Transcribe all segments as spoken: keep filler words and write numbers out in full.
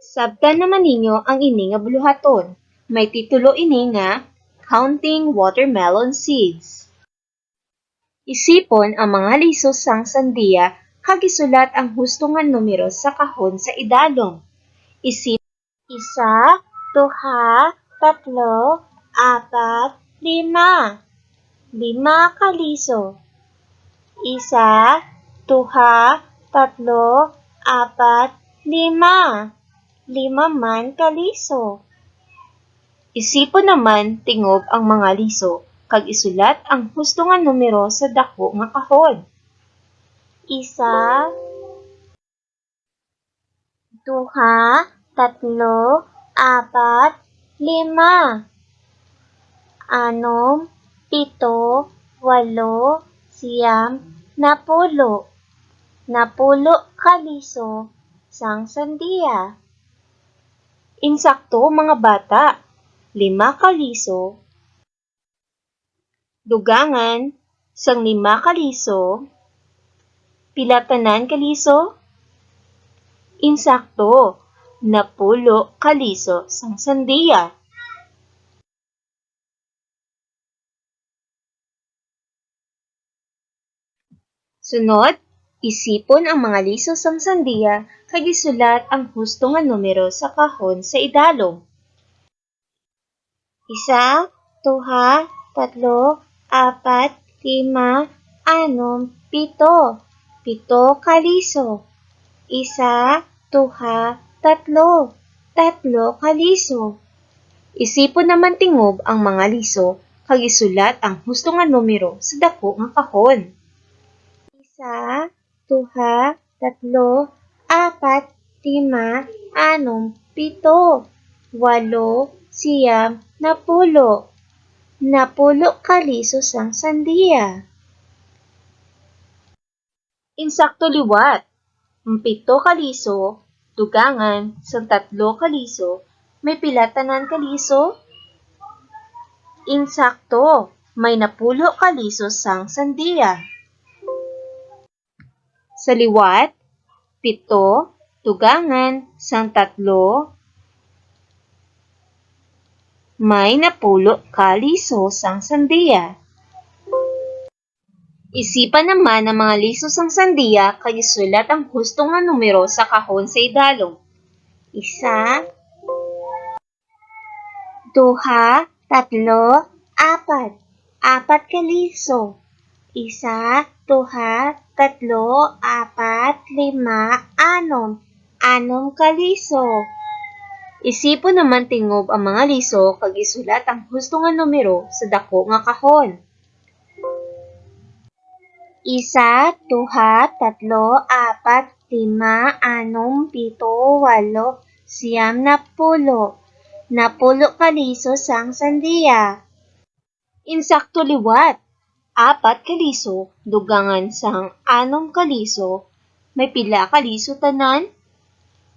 Sabtan naman ninyo ang ini nga buluhaton. May titulo ini nga Counting Watermelon Seeds. Isipon ang mga liso sang sandiya kag isulat ang husto nga numero sa kahon sa idalom. Isip isa, duha, tatlo, apat, lima. Lima ka liso. Isa, duha, tatlo, apat, lima. Lima man ka liso. Isipon naman tingob ang mga liso kag isulat ang husto nga numero sa dako nga kahon. Isa, duha, tatlo, apat, lima, anom, pito, walo, siyam, napulo. Napulo ka liso sang sandiya. Insakto, mga bata, lima ka liso. Dugangan sang lima ka liso, pila tanan ka liso? Insakto, napulo ka liso sang sandiya. Sunod, isipon ang mga liso sang sandiya kag isulat ang husto nga numero sa kahon sa idalom. Isa, duha, tatlo, apat, lima, anom, pito. Pito ka liso. Isa, duha, tatlo. Tatlo ka liso. Isipon naman tingob ang mga liso kag isulat ang husto nga numero sa dako nga kahon. Isa, duha, tatlo, apat, lima, anom, pito, walo, siyam, napulo. Napulo ka liso sang sandiya. Insakto liwat. Ang pito ka liso, dugangan sang tatlo ka liso, may pila tanan ka liso? Insakto, may napulo ka liso sang sandiya. Sa liwat, pito, dugangan sang tatlo, may napulo ka liso sang sandiya. Isipan naman ang mga liso sang sandiya kag isulat ang husto nga numero sa kahon sa idalom. Isa, duha, tatlo, apat. Apat ka liso. Isa, duha, tatlo, apat, lima, anom. Anom ka liso. Isipon naman tingob ang mga liso kag isulat ang husto nga numero sa dako nga kahon. Isa, duha, tatlo, apat, lima, anom, pito, walo, siyam, napulo. Napulo ka liso sang sandiya. Insakto liwat. Apat ka liso, dugangan sang anom ka liso, may pila ka liso tanan?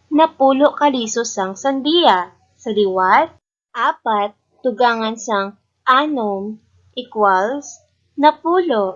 Napulo ka liso sang sandiya. Sa liwat, apat dugangan sang anom equals napulo.